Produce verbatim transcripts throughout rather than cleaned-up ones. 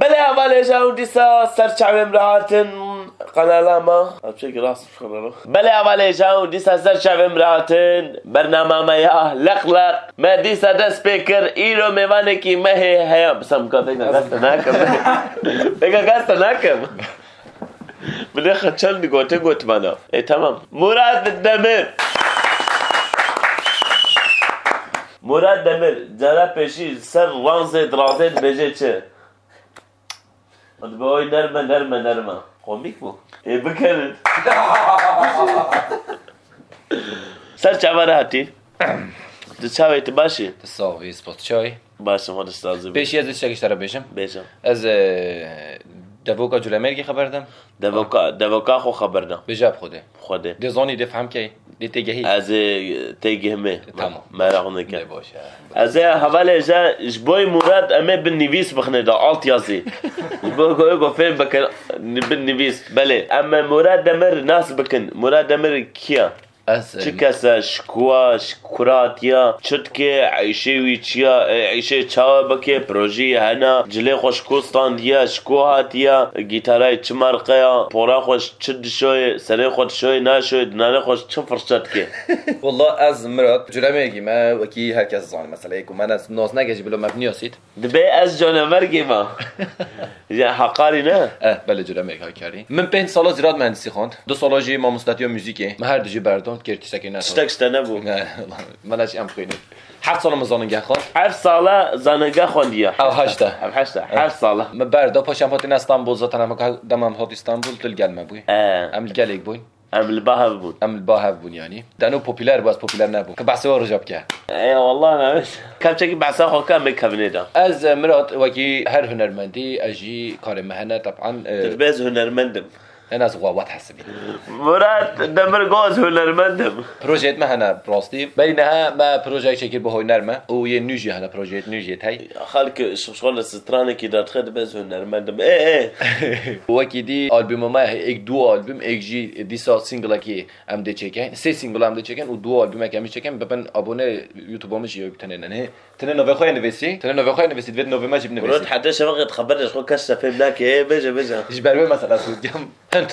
Belê hevalê, ja hûn dîsa ser çavê min re hatin qenala me. Em çêkî rast bixwînin. Belê hevalê, ja hûn dîsa ser çavê min re hatin bernama me ya Leq Leq. Me dîsa dest pê kir. Îro mêvanekî me hê heye. Bisem ka vêga gaz te nakim. Vêga gaz te nakim. Min ê xwe çend gotin gotmana. Ê, tamam. Murat Demir. Murat Demir, cara pêşî ser ranzê dirazê dibêje çi? Dibe oy nerme, nerme, nerme. Komîk bû. Ê, bikerin. Ser çava re hatî. Tu çawa yî, tu baş î? Tu sax bî, spas. Tu çawa yî? Baş im, xwe dest razî be. Pêşî ez ê tiştekî ji te re bêjim. Bêje. Ez, e, devoka Culemêrgî xeber didem. Devoka, devoka xwe xeber de. Bêje bi Xwedê. Xwedê. Dê zanî, dê fehm key, dê têgehî. Ez ê têgihimê. Tamam. Meraq neke. Lê baş e. Ez ê hevalê, ja ji bo Murat em ê bi nivîs bixine de, altyazî. Ji bo ku, ku fêm bikin, bi nivîs. Belê. Em Murat Demir nas bikin. Murat Demir kî ye? Ez, çi em, kes e, ji ku e, ji kura hatiye, çi dike, eyşê wî çi ye, e, eyşê çawa bike, projeyê hene, cilê xwe ji ku standiye, ji ku hatiye, gîtarayê çi marqe ye, pora xwe ji çi dişoyê, serê xwe dişoyê, naşoyê, dinanê xwe ji çi firçe dike? Wallah ez Mirat, Culemêrgî me, wekî her kes zane, mesela, yê ku me nas-, nas neke jî, bilo me biniyasît. Dibê ez canavergê me. Ya heqarî ne? Eh, belê, Culemêrg Hakkari. Min pênc sala ziraat mühendisî xwend. Du sala jî mamostatiya muzîkê. Me her du jî berdan, kêr tiştekê ne. Tiştek ji te nebû? Ne, me neçî em xwînin. Heft sala min zanîngeh xwend. Heft sala zanîngeh xwendiye. Ew heşt e. Ew heşt e. Eh. Heft sala. Me berda, paşê em hatine Stenbol, zaten em dema em hat Stenbol, tu li gel me bûyî. Eh. Em li gelek bûn. Em li ba hev bûn. Em li ba hev bûn yanî. Deno popüler bû, ez popüler nebûm. Ki behsê we roja bike. Ey wallah, ne. Kevçekî behsa xwe ke, em ê kevnê de. Ez, e, Mirat, wekî her hunermendî, ez jî karê me hene, teban, e, Tu dibê ez hunermend im. En az xwe wet hesibî. Murat Demir got, ez hunermend im. Projeyê me hene, rastî. Berî nehe me projeyek çêkir bi hoyner me. Û yê nû jî hene, projeyê nû jî tey. Xelk ji xwe li stranekî derdixe, dibê ez hunermend im. Ê, ê. Wekî dî albûma me heye, êk du albûm, êk jî dîsa singlekî em dê çêkin. Sê single em dê çêkin û du albûmek em jî çêkin. Bibin abone YouTube-a min jî, tenê nenê. Tenê navê xwe yê nivîsî. Tenê navê xwe yê nivîsî. Divê navê me jî binivîsî. Rot heta şevaqê dixebere ji xwe kes te fêm nake. Ê, bêje, bêje. Ji ber wê mesela ez diyam. Hind.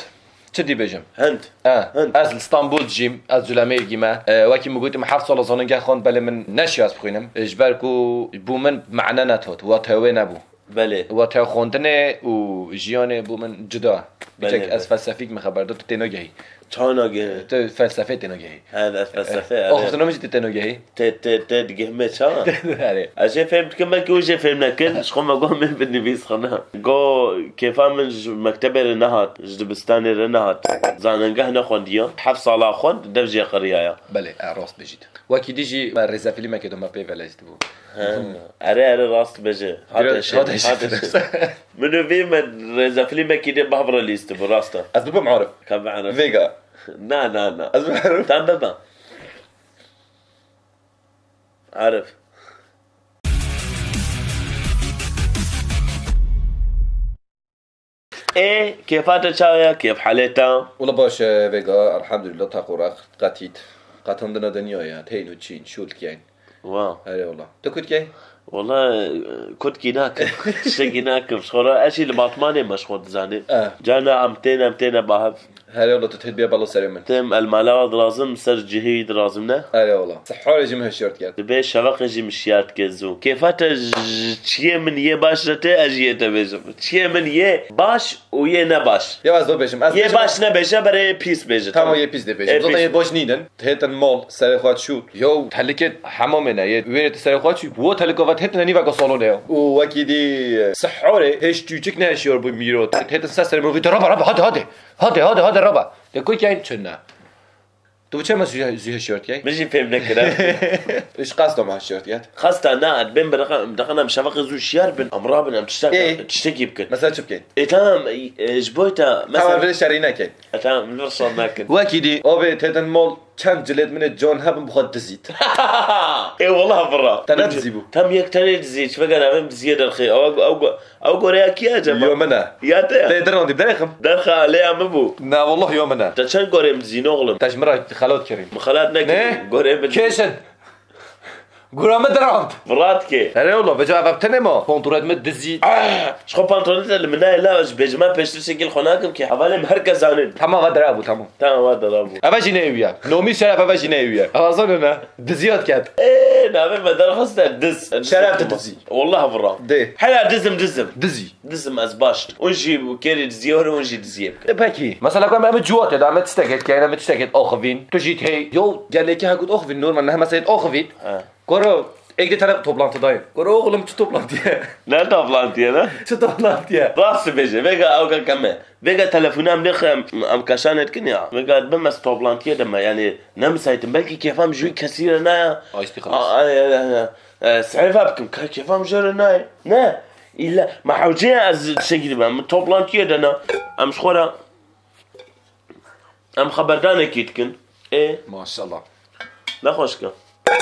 Çi dî bêjim? Hind. E, Hind. Ez li Stenbol dijîm, ez Culemêrgî me. E, wekî min gotî, min heft sala zanîngeh xwend, belê min neşiya ez bixwînim. E, ji ber ku bo min mane netot, wateya wê nebû. Belê. Wateya xwendinê û jiyanê bo min cuda. Belê, Hiçek ez belê. Felsefîk min xeber da, tu tê nagehî. Çawa nagehî? Tu felsefê tê nagehî. He, ez felsefê, E, erê. Axaftina min jî tu tê nagehî. Tê, tê, tê digihme ça? Erê. Ez jê fêm dikim, belkî û jê fêm nekin. Ji xwe me got min binivîs xwe ne. Go kêfa min ji mektebê re nehat, ji dibistanê re nehat. Zanîngeh nexwendiya. Heft sala xwend, dev jê qiriyaya. Belê, e, rast bêjît. Wekî dî jî me rêzefîlmekê do me pê velez dibû. He. Erê, erê, rast bêje. Hate Biraz şê, hate hate şê. Şê. Min û vî me rêzefîlmekî dê bav re lîst bû, rast e. Ez bibim Arif. Ka be Arif. Vêga. Na, na, na. Ez bibim Arif. Tam bibe. Arif. Ê, kêfa te çawa ye? Kêf halê te? Wala baş e, Vêga, elhamdülillah, taq û rex, qetît. Qetandina dinyayê, teyn û çîn, şûl keyn. Wa. Erê wala. Tu kut key? Wala, e, kutkî nakim. Tiştekî nakim. Ji xwe re ez jî li Batmanê me ji xwe dizanî. Eh. Carna em tên, em têne bahev. Herê wala, tu têt bê balo serê min. Têm el mala dirazim, ser cihî dirazim ne? Erê wala. Sihorê jî min hişyar diket. Dibê şeveqê jî min şiyar dike zû. Kêfa te ji çiyê min yê baş re tê, ez jî yê te bêjim. Çiyê min yê baş û yê ne baş. Ya ez bibêjim, ez Yê bêjim. Baş nebêje, berê yê pîs bêje. Tamam, yê pîs dê bêjim. Ê, zaten pîs. Yê baş nînin. Hêtin mal, serê xwe çût. Yo, telikê hemamê ne. Yê wê te serê xwe çût. Wo telika vet hêtin nîveka salonê yo. Û wekî dî sihorê hêş çûçik ne hişyar bû mîro. Hêtin ser serê mirovî te raba, raba, hadi, hadi. Hadi, hadi, hadi, raba. De ku keyn çi ne? Tu çi me zû, zû hişyar dikey? Min jî fêm nekira. Ji qasta me hişyar diket. Qasta ne, em bên biriqe, em diqin em şeveqê zû şiyar bin, em rabin, em tiştek, Ê. Tiştekî bikin. Mesela çi bikeyn? Ê, tamam, e, ji bo te, Tamam, mesela vê şerî nekeyn. E, tamam, min vir sor nakin. Wekî dî, avê têtin mal, çend cilêt min ê can hebin, bi xwe dizît. Ê, wallah vira. Te ne dizî bû? Tam yek tenê dizî, çi vege navê min diziyê derxê. Ew, ew, ew, Ew goreya kî ye acaba? Yo min e. Ya te ye? Lê dirandî, derêxim. Derxa lê ya min bû. Na, wallah yo min e. Te çend gorê min dizîn oxlim? Te ji min re xelat kirî. Min xelat nekirî. Ne? Gorê min Kêşin. Gura min dirand. Virat ke. Here ola, veca ev tenê ma. Pantolonê min dizî. Ah, ji xwe pantolonê te li min nayê la, ji bêjima pêştir şekil xwe nakim ki hevalê min her kes zanin. Tamam, va dira bû, tamam. Tamam, va dira bû. Eva jî neyê wî ye. Nomî şeref eva jî neyê wî ye. Eva zane ne? Dizî hat ket. Ê, navê me derxiste diz. Şeref de dizî. Wallah vira. De. Hela dizim, dizim. Dizî. Dizim ez baş. Hûn jî kêrî diziyê were, hûn jî diziyê bikin. E, pekî. Mesela ku em, em ciwatê de, em tiştekê dikeyne, em tiştekê axivîn. Tu jî tey. Yo, gelekî hekût axivîn, normal ne hemeseyê axivîn. He. Koro, ek de tane toplantıdayım. Koro oğlum, çi toplantıya? Ne toplantıya ne? Çi toplantıya? Rast bêje, vêga ew ka keme. Vêga telefona em nêxim, em keşanê dikin ya. Vêga dibim ez toplantıya de me, yani ne müsaitim. Belkî kêfam ji wî kesî re naya. Ay, işte xelas. A, a, a, a, e, sehêfa bikim, ka kêfam jê re nayê. Ne. Îlla, me hewce ye ez tiştekî dibim. Min toplantıya de ne. Em ji xwe re, em xeberdanekî dikin. Ê. Maşallah. Nexweşke.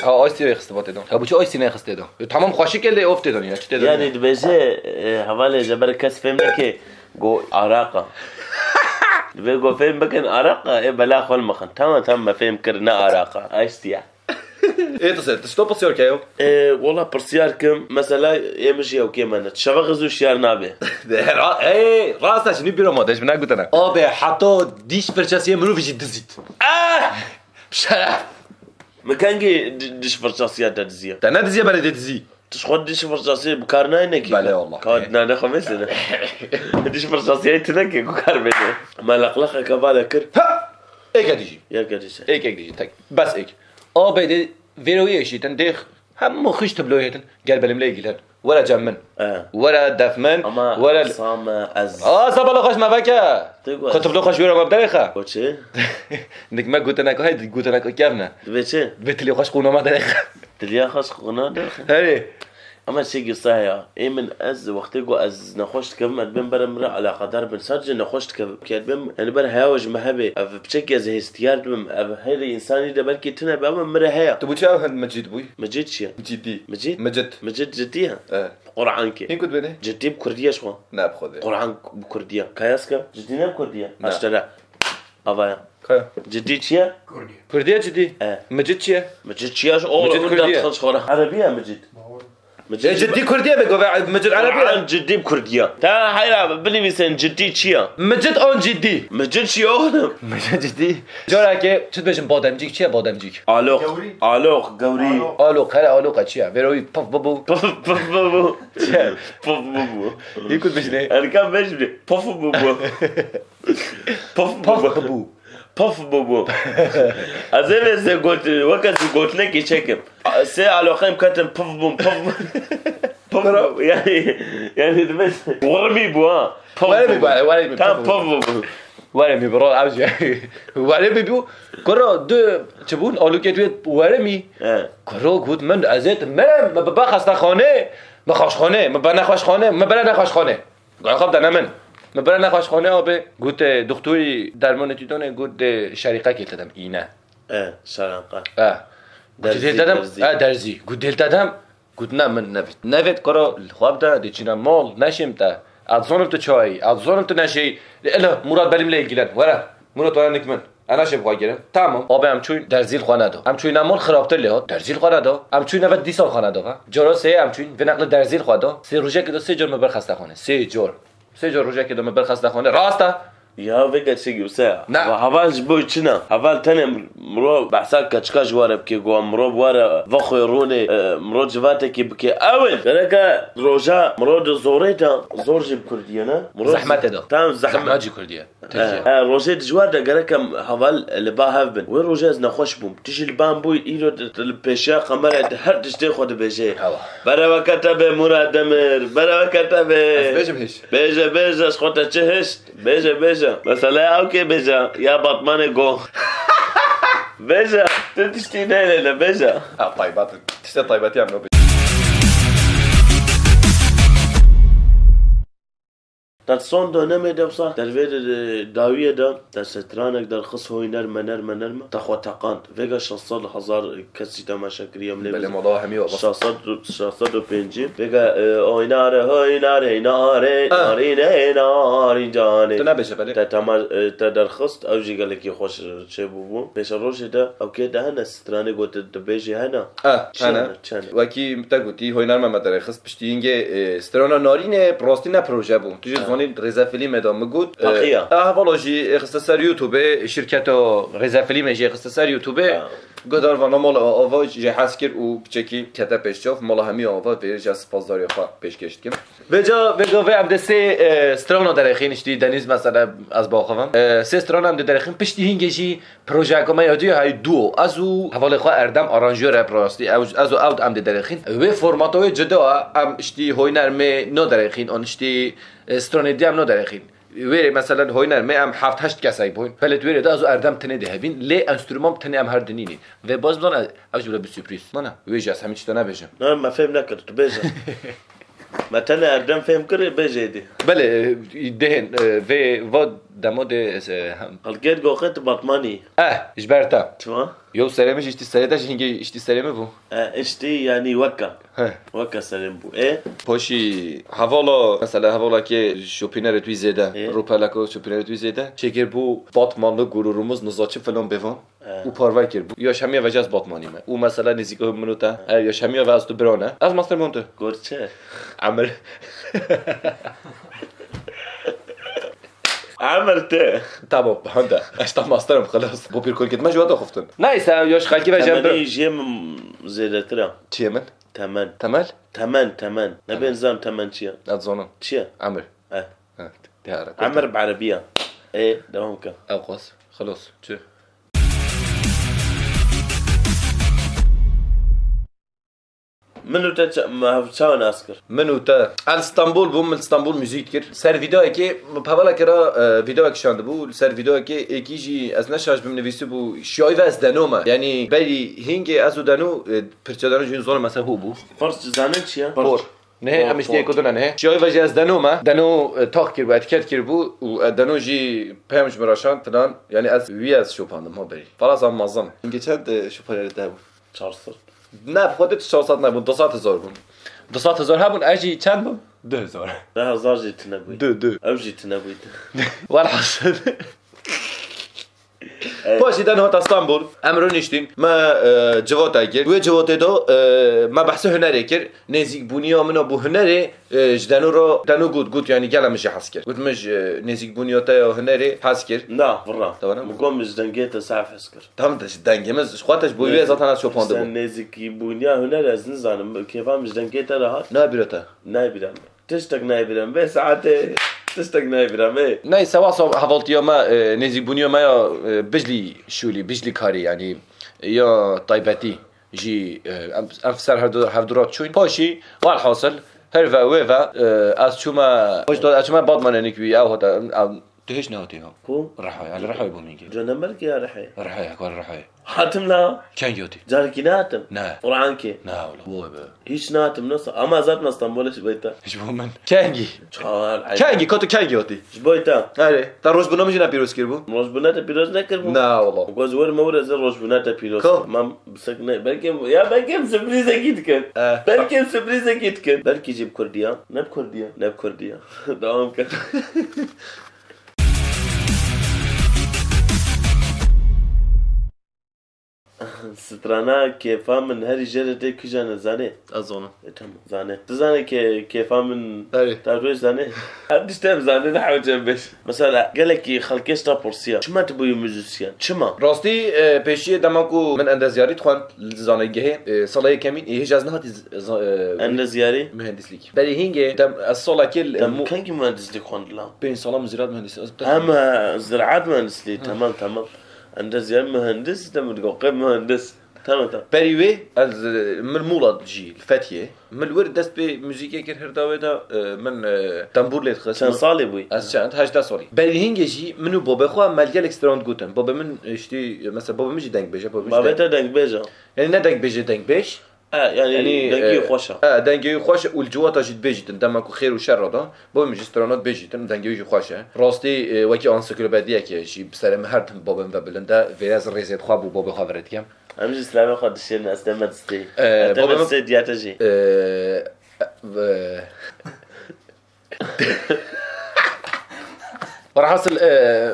Ha, ay stî xiste va têdan. Ya bu çi ay stî nexiste da? E, tamam xweşik elde of têdan ya. Çi têdan? Yani dibêje, e, hevalê ji ber kes fêm neke go araqa. Dibê go fêm bikin araqa, e, bela xwe mixin. Tamam, tamam, me fêm kir ne araqa. Ay stî ya. Ê, tu se, tu sto pisyar ke yo? E, wala pisyar kim, mesela ê min jî ew kê me ne. Şeva xizû şiyar nabe. De, ra-, ê, rasta şinî bîra ma de, ji min gutene. Abi, heta diş fırçası ye, mirovî jî dizît. Ah! Şeref. Min kengî di-, diş fırçası ya te diziye? Te ne diziye, belê de dizî. Tu ji xwe diş fırçası bi kar nayê nekî? Belê, Allah. Ka, ne, ne xwe mesele. Diş fırçası ya tu nekî ku kar bêne. Me leqleqeke vale kir. Ha! Êke dijî. Yeke dijî. Êk, êk dijî, tek. Bes êk. Abê de vêroyê şîtin, dêx. Hemû xişt tibloyê din. Gel belimle ilgilen. Were cem min. E. Were def min. Ama were same ez. Aa, sabala xweş me veke. Tu got. Xwe tiblo xweş wêra me derêxe. Koçê? Nik me gotinek, hey, gotinek kevne. Dibê çi? Dibê tilê xweş qûna me derêxe. Tiliya xweş qûna derêxe. Herê. Ama şey güsa ya. Ê min ez wextê ku ez nexweş dikevim, ez dibêm bere min re alaqadar bin. Sadece nexweş dikevim. Ki ez dibêm, yani ber heya ji me hebe. Ev piçekî ez hêstiyar dibim. Ev herê insanî de belkî tine be ama min re heya. Tu bu çawa hend mecid bûy? Mecid çi ye? Cidî. Mecid? Mecid. Mecid cidî ye? E. Quran ki. Hîn ku dibêne? Cidî bi kurdî ye ji xwe. Ne bi xwe de. Quran bi kurdî ye. Kayas ke? Cidî ne bi kurdî ye? Ne. Aştere. Avaya. Kaya. Cidî çi ye? Kurdî ye cidî. E. Mecid çi ye? Mecid çi ye? Oğlum, Mecid kurdî ye. Erebi ye mecid. Mecid. E, cidî kurdî ye be gove, mecid erebi ye. An cidî kurdî ye. Ta hayra binivîsin cidî çi ye? Mecid an cidî. Mecid çi ye oğlum? Mecid cidî. Carekê, çi dibêjin bademcîk çi ye bademcîk? Aloq. Gewrî. Aloq, gewrî. Aloq. Aloq, here aloqa çi ye? Vêroyî pif bibu. Pif, pif bibu. Çi ye? Pif bibu. Hî ku dibêjinê? Erkan bêj bî. Pif bibu. Pif bibu. Pif bibu. Pif bûbû. Ez ê vê zê got, weke zî gotinekî çekim. Sê aloqeyim ketin pif bûm, pif bûm. Pif bûm. Yani, yani dibê wermî bû ha. Pif bûm. Wermî bû, wermî, tam pif bûm. Pif bûm. Wermî bro, ew jî. Wermî bû. Kuro du çi bûn? Alûkê tu yê wermî. He. Kuro got min ez ê tim merem, me bibe xestaxane, me xweşxane, me be nexweşxane, me bere nexweşxane. Goya xwe bidene min. Min bira nexweşxane abê, got, e, doktorî dermanê tu dane, got, e, şerîqekê te dem, îne. E, şerîqe. E. Got, derzî, derzî. E, derzî. Got, dêl te dem. Got, ne, min nevêt. Nevêt kara li xwe bide, dê çîne mal, neşêm te. Ez zanim tu çayî, ez zanim tu neşeyî. Ela, Murat benimle ilgilen. Were, Murat were nik min. Ana şev xwe girin. Tamam. Abi em çûyn derzîl xwe nedo. Em çûyne mal xirabtir lê hat. Derzîl xwe nedo. Em çûyne ve dîsal xwe nedo ve. Cara sê em çûyn. Vê neqli derzîl xwe do. Sê rojekê do sê car me bir xestaxane. Sê car. Sê car rojekê do me bir xestaxane. Rast e? Ya vê keçikî wisa ya. Ne. Heval ji bo çi ne? Heval tenê miro behsa keçika ji ware bike, go miro ware vexwe rûnê, e, miro civatekî bike. Ew in. Gereke roja miro di zorê de, zor jî bi kurdiyê ne? Miro zehmetê de. Tam zehmet. Zehmet jî kurdiyê. Tirkiye. He, he, rojê dijwar de gerek em heval li ba hev bin. Wê rojê ez nexweş bûm. Tu jî li ba min bûyî, îro tu, tu li pêşiya kamerayê tu her tiştê xwe dibêjê. Hewa. Bereveke te bê Murad Demir, bereveke te bê. Ez bêjim hêj. Bêje, bêje, ji xwe te çi hişt? Bêje, bêje. Mesela ew kê bêje, ya Batmanê Go. Bêje, tu tiştî neyne, bêje. Ha, taybet. Tiştê taybetî em nabêjin. Te son dönemê de wisa dervê de, de dawiyê de te stranek derxist hoyner mener mener me. Te xwe teqand. Vêga şeş sed hezar kesî temaşe kiriye em lê Belê bizin. Mala hemî wa bas. Şeş sed, şeş sed û pêncî. Vêga, e, oynare, hoynare, nare, Ha. narîne, narîn canê. Tu nebêje belê. Te tema-, e, te derxist, ew jî gelekî xweş çê bûbû. Pêşerojê de ew kê de hene stranê gotin tu bêjî hene. Eh, Çi hene. hene, çi hene? Wekî te gotî, Hoyner Mehmet derxist, piştî hingê, e, strana narîne, bi rastî ne proje bû. Tu jî Ha. zanî rêzefîlmê de min got, e, Baqiya. e, hevala jî, e, xiste ser YouTube, şirketa rêzefîlmê jî xiste ser YouTube. Ha. Guhdar vana mala ava jê hez kir û piçekî kete pêş çav, mala hemî ava vê jî ez spasdarî xwe pêşkêş dikim. Vêca, vêga vê em dê sê, e, strana derêxîn, işte Deniz mesela ez baxivim. E, sê strana em dê derêxîn, piştî hingê jî projeyeke me ya dî hey duo. Ez û hevalê xwe Erdem aranjör e, bi rastî. Ew, ez û ew em dê derêxîn. Wê formata wê cida e, em işte Hoyner mê no derêxîn, an işte, e, stranê dî em no derêxîn. Wêrê, meselen, Hoyner mê em heft heşt kesek bûn. Belê tu wêrê de ez û Erdem tenê dihevîn, lê enstrûman tenê em her dinînî. Vê baş bizan, ev jî bile bi sürprîz. Mana, wê jî ez hemî tişta nebêjim. Na, me fêm nekir, tu bêje. Me tenê Erdem fêm kir, bêje êdî. Belê, e, dehên, e, vê va demo de, e, hem Helgêt goxê tu Batmanî. Eh, ji ber te. Çima? Yo serê min jî, işte serê te jî hingê, işte serê min bû. E, işte yani weka. He. Weka serê min bû. E? Paşî hevala, mesela hevala ke şopînerê tu zêde, E? rûpeleka şopînerê tu zêde, çêkir bû Batmanlı gururumuz, nizaçi filan bêvan. E. Û parve kir. Ya şemiya ve ez Batmanî me. Û mesela nêzîka min û te. E, ya şemiya ve ez tu birane. Ez master montu. Gorçe. Emir. Emir te. Tamam, hande. Ez tam masterim, xelas. Bu pîr kol gitme ji wata xuftin. Neyse, ya ji xelkî ve jem Temenî bir jê min zêdetir e. Çiyê min? Temen. Temel? Temen, temen. Ne Temen. Ben zam temen çi ye? Ez zonim. Çi ye? Emir. Eh. Eh. Diyara. Emir bi erebiya. E, devam ke. Ew qas. Xelas. Çi? Min û te ça-, me hev çawa nas kir? Min û te. El Stenbol bûm, min Stenbol muzîk kir. Ser vîdeoyekê, min pevala kira, e, vîdeoyek şandibû. Li ser vîdeoyekê êkî jî ez ne şaş bim nivîsîbû, şiyayî ve ez Deno me. Yanî berî hingê ez û Deno, e, pirça Deno jî zonim mesela hû bû. Pirç zanin çi ye? Por. Nehê, Por, em işte por. Kuduna nehê. Şiyayî ve jî ez Deno me. Deno, e, tak kiribû, etiket kiribû û, e, Deno jî peyam ji min re şand filan. Yanî ez wî ez şopandim ha berî. Falas em mezin. Hingê çend, e, şopaniyerê te hebû? Çar sed. Ne, bi xwe tu çar sed nebûn, du sed hezar bûn. Du sed hezar hebûn, ez jî çend bûm? Du hezar. Du hezar jî tune bûyî. Du, du. Ew jî tune bûyî. Welhasil. Evet. Paşî den hata Stenbol, em rûniştîn, me, e, civata kir. Wê civatê de, e, me behsê hunerê kir. Nêzîkbûniya min a bû hunerê, e, ji Deno re, Deno got, got, yanî gele min jî hez kir. Got, min ji, e, nêzîkbûniya te ya hunerê hez kir. Na, vira. Tamam. Min got, min ji dengê te saf hez kir. Tam de ji dengê min, ji xwe te ji bo wê Nêzîk-, zaten ez şopandibûm. Sen nêzîkîbûniya huner ez nizanim. Kêfa min ji dengê te re hat. Nayê bîra te? Nayê bîra min. Tiştek nayê bîra min. Vê saetê tiştek nayê bîra min. Neyse, wasa hevaltiya me, e, nêzîkbûniya me ya, e, Bijlî şûlî, Bijlî karî, yanî ya taybetî jî, e, em, em ser hevdu, hevdu re çûn. Paşî, welhasil, her ve wê ve, e, ez çûme, ez çûme Batmanê nikbî, ew hate, em, Tu hêş nehatî ha? Ku? Rihayê, ez li Rihayê bûm hingê. Canemerkê ya Rihayê? Rihayê, hekar Rihayê. Hatim la? Kengî hatî? Carekî nehatim? Ne. Qur'ankê? Ne, wala. Vay be. Hîç nehatim, nasıl? Ama ez hatim Stenbolê ji bo te. Ji bo min. Kengî? Çar, Kengî, ka tu kengî hatî? Ji bo te. Erê, te rojbûna min jî ne pîroz kiribû? Rojbûna te pîroz nekiribû? Ne, wala. Goz wir me wir ez ê rojbûna te pîroz Ka? Kim? Em bi sek ne. Belkî, ya belkî em sürprîzekî dikin. Eh. Belkî em sürprîzekî dikin. Belkî jî bi Kurdî ya. Ne bi Kurdî ya. Ne bi Kurdî ya. Devam ke. Strana kêfa min herî jêr tê kîjan e zanê? Ez zanim. E, tamam, zanê. Tu zanê ke-, kêfa min Erê. Te roj zanê? Em tiştê em zanê, ne hewce em bêj. Mesela, gelekî xelkê ji te pirsiya, çima tu bûyî muzîsyen? Çima? Rastî, e, pêşiyê dema ku min endezyarî dixwend li zanîngehê, e, sala yekemîn, ê hêj ez nehatî z-, za-, e, Endezyarî? Mühendislik. Berî hingê dem ez salekê li Dem mu- kengî mühendislik xwendila? Pênc sala min ziraat mühendisliği. Hem, e, ziraat mühendisliği, Hı. Tamam, tamam. Endezyarî mühendis, dem digo qey mühendis. Tamam, tamam. Berî wê ez, e, min Muğla jî, li Fethiye. Min li wir dest pê muzîkê kir, her dawê de, e, min, e, tembûr lê dixist. Çend salê bûyî? Ez çend, hejdeh salî. Berî hingê jî min û babê xwe me li gelek stran digotin. Babê min, e, işte, mesela babê min jî dengbêj e, babê min jî Babê deng- te dengbêj e? Yanî ne dengbêj e, dengbêj. E, yani, Yanî, dengê e, xweş e. E, dengê wî xweş e û li civata jî dibêjîtin, dema ku xêr û şer re da, bo min jî strana dibêjîtin, dengê wî jî xweş e. Rastî, e, wekî ansiklopediyekê jî bi serê min her tim babê min ve bilind e, vê ez rêzê xwe bû babê xwe ve re dikim. Em jî silavê xwe dişêrin, ez te me distê. E, Ez te me babê min- distê diyate jî. E, e, Werhasil, e,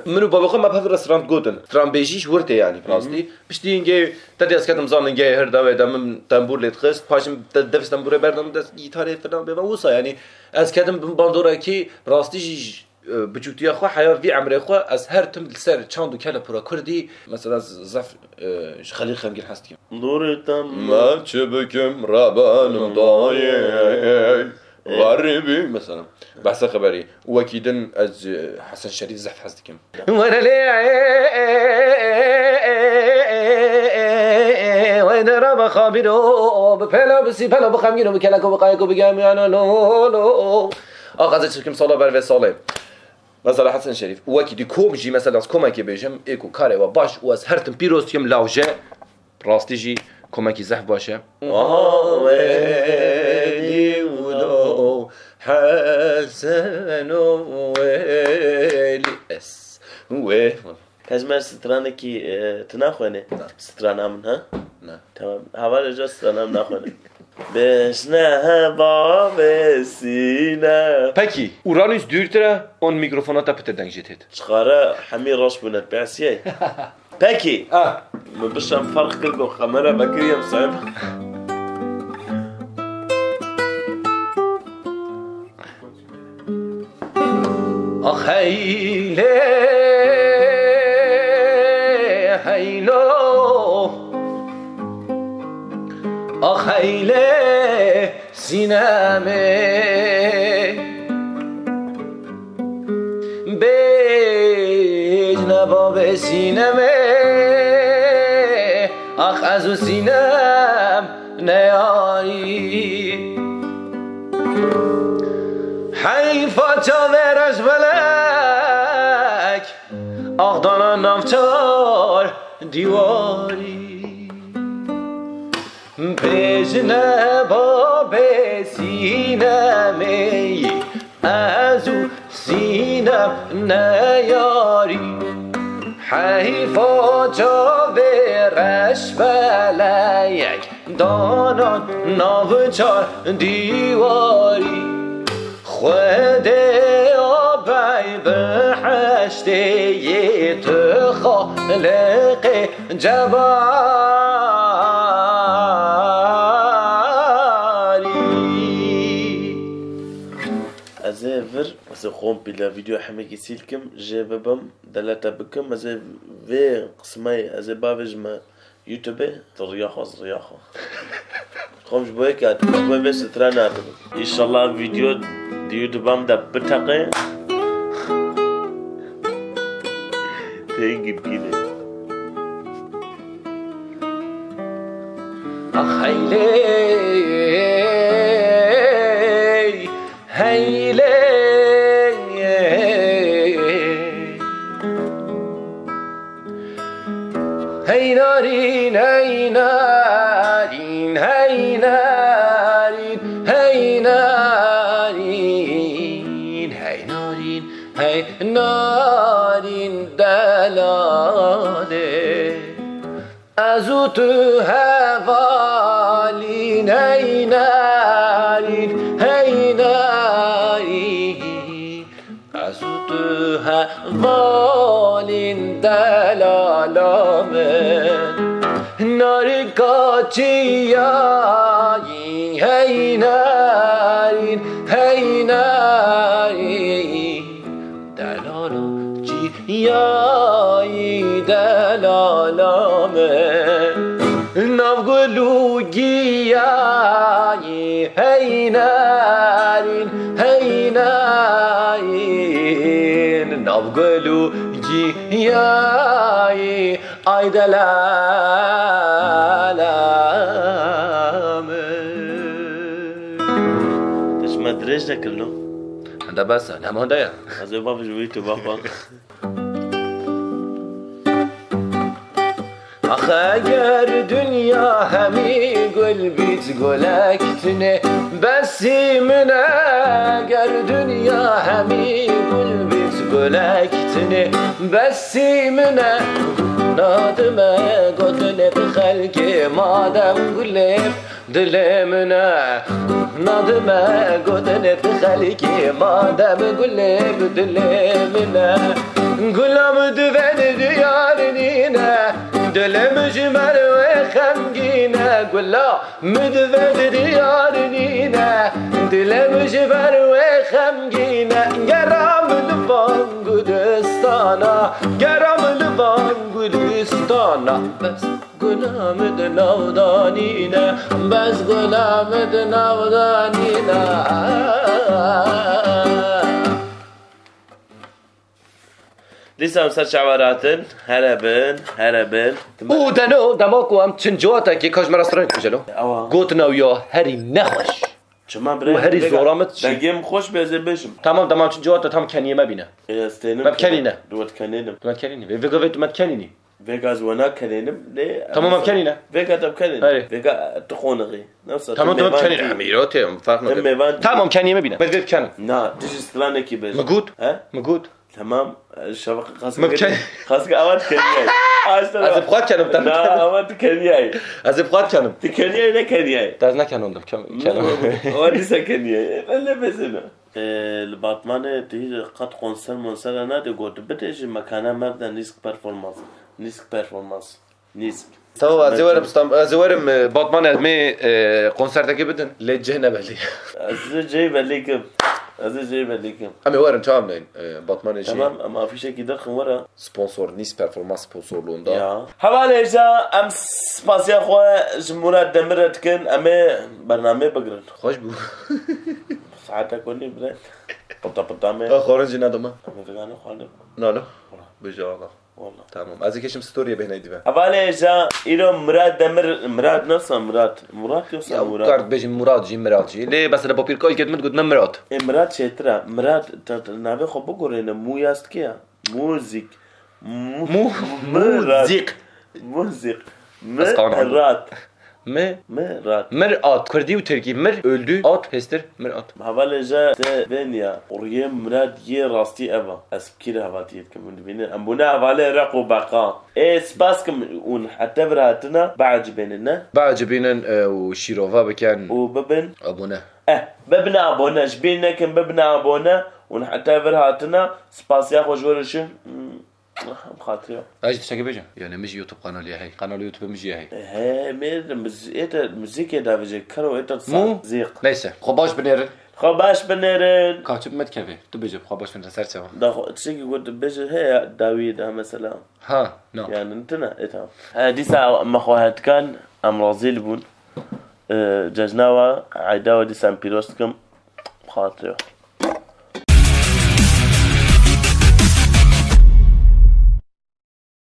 min û babê xwe me bi hev re stran gotin. Stranbêjî ji wir tê yanî, bi rastî. Piştî hingê te dê ez ketim zan hingê hir dawê de min tembûr lê dixist. Paşim te dev tembûrê berdan dest gîtarê filan bêva wisa yanî. Ez ketim bin bandorekî rastî jî ji, e, biçûktiya xwe heya vî emrê xwe ez her tim li ser çand û kele pira kurdî. Mesela z-, zef, e, ji Xelîl Xemgîn hez dikim. Nûrê te me çi bikim rebenim dayê. Garibî, mesela. Behsa xeberî. Wekî din ez, e, Hesen Şerîf zehf hez dikim. Were lê, were raba xabîro, bi pela, bi sî pela, bi xemgîno, bi keleko, bi qayeko, bi gemiyano, lo, lo. Ax, ez ê çi bikim sala ber vê salê. Mesela Hesen Şerîf. Wekî di kom jî, mesela ez komekê bêjim, ê ku karê we baş û ez her tim pîroz dikim, lawje. Rastî jî komekî zehf baş e. Aha, welî wilo, Heseno welî ez. Wê. Hejmer stranekî, e, tu naxwênê? Na. Strana min, ha? Na. Tamam. Hevalê ca strana min naxwêne. Bêjne he bavê sîne. Pekî, Uranüs dûrtir e, on mikrofona te pitir deng jê têt. Çixare hemî reş bûne, pesiyê. Pekî. Ah. Min bişem ferq kir ku kamera vekiriyem sahib. Ax heylê, heylo. Ax heylê, Sînemê. Bêjne bavê Sînemê. Ax ez û Sînem neyarî. Heyfa çavê reşbelek. Ax dana nav çar dîwarî. Bêjne bavê Sînemê, ez û Sînem neyarî. Heyfa çavê reşbelek, danan nav çar dîwarî. Xwedê abey biheştê yê tu xaliqê cebarî. Ez ê vir, ez ê kompîle vîdeo hemekî sîl kim, jê bibim, delete bikim, ez ê vê qismeyê, ez ê bavêjime YouTube, tu riya xwe, ez riya xwe. Xwem ji bo yekê hatibû, ji bo vê strana hatibû. Înşallah vîdeo di YouTube em de biteqe. Têngî bikîne. Ax heylê, heylê. Hey narîn, hey narîn, hey narîn, hey narîn, hey narîn, hey narîn delalê. Ez û tu hevalîn, hey narîn, hey narîn. Ez û tu hevalîn delala min. Narîka çiyayî hey narîn, hey narîn. Delalo çiyayî delala min. Nav gul û giyayî hey narîn, hey narîn. Nav gul û giyayî ay delala min. Te ji me dirêj nekirino? Hende bes e, nemande ye. Ez ê bavêjim wî tu baba. Ax eger dinya hemî gul bît, gulek tune besî min e. Ger dinya hemî gul bît, gulek tune besî min e. Nadime gotinê tu xelkê, madem gulê dilê min e. Nadime gotinê tu xelkê, madem gulê dilê min e. Gula min divê di diyar nîne, dilê min ji ber wê xemgîn e. Gula min divê di diyar nîne, dilê min ji ber wê xemgîn e. Gera min li van gulistana, gera min li van gulistana. Bes gula min di nav da nîne, bes gula min di nav da nîne. Dîsa em ser çawa ratin, here bin, here bin. Û deno, dema ku em çin ciwatekê, ka ji me re stranê dibêje lo. Ewa. Gotina wî ya herî nexweş. Çima bre? Û herî zora min çi? Dengê min xweş be, ez ê bêjim. Tamam, tamam, çin ciwata tam keniyê me bîne. Ê, ez tênim. Me kenîne. Duwet kenînim. Tu me kenînî. Vê, vê gavê tu me kenînî. Vêga ez wena kenênim, lê Tamam, em kenîne. Vêga te kenîne. Erê. Vêga tu qonixî. Nefsa Tamam, tu tamam, mêvan kenîne. Tî. Em îro tê, em ferq Em nake. Mêvan tî. Tamam, kenî me bîne. Me vê bikenim. Na, tu jî stranekî bêje. Mi got? He? Mi got? Tamam, şevq qas Mi kenî. Qas ki avat keniyay. Aşta Ez ê bi xwe kenim, te Na, bikenim. Avat keniyay. Ez ê bi xwe kenim. Tu keniyay ne keniyay. Te ez nekenondim, kem-, kenim. Avat dîsa keniyay. Ben ne bezina. Ee, li Batmanê tu hîç qet konser monser nadê got bidê ji mekana me bide nîsk performans. Nîsk performans. Nîsk. Tamam, ez ê werim Stam-, ez ê werim, e, Batmanê, em ê, e, konsertekê bidin. Lê cih ne belî. Ez ê cihê belî kim. Ez ê cihê belî kim. Em ê werin, çawa em neyên, e, Batmanê jî. Tamam, em afîşekî derxin were. Sponsor, Nîsk Performans sponsorluğunda. Ya. Hevalê hêja, em spasiya xwe ji Murad Demir re dikin, em ê bernameyê bigirin. Xweş bû. Saete konî bire. Pita pita me. Ka xwarin jî nedime. Em ê vegane xwarin. Na, na. Wala. Bêje Allah. Wala. Tamam. Ez ê keşim storyê bêhney dibe. Hevalê hêja, îro Murad Demir, Murad nasıl Murad? Murad yoksa Ya, Murad? Kar bêjin Murad jî, Mirad jî. Lê mesela bapîrka ilket min got me Mirad. E, Mirad çêtir e. Mirad, te, te, navê xwe bigorêne. Mu yast ki ya? Muzik. Mu-, Mu-, Mirad. Muzik. Muzik. Ez qana. Mirad. Mi? Mirad. Mirad. Kurdî û tirkî. Mir öldü. At pêstir. Mirad. Hevalê hêja te vêniya. Quriyê Mirad yê rastî ev e. Ez bi kî re hevaltiyê dikim, hûn dibînin. Em bûne hevalê req û beqa. Ê, spas kim hûn heta vir hatina. Biecibînin, ne? Biecibînin, e, û şîrova bikin. Û bibin. Abone. Eh, bibine abone. Ji bîr nekin, bibine abone. Hûn heta vir hatina. Spasiya xwe ji we re şin. Hmm. Aha, bi xatirê. Ez jî tiştekî bêjim. Yani min jî YouTube kanalê heye. Kanalê YouTube min jî heye. He, mêr, miz-, ê te, muzîkê davêje, karo ê te sa-, Mu? Zîq. Neyse. Xwe baş binêrin. Xwe baş binêrin. Ka çi bi me dikeve? Tu bêje, xwe baş binêrin, ser çawa? Da xwe, tiştekî got, bêje, heye dawî de mesela. Ha, no. Yani, tine, e, tamam. He, dîsa me xwe hetikan, em razî li bûn. E, cejna we, eyda we dîsa em pîroz dikim. Bi xatirê we.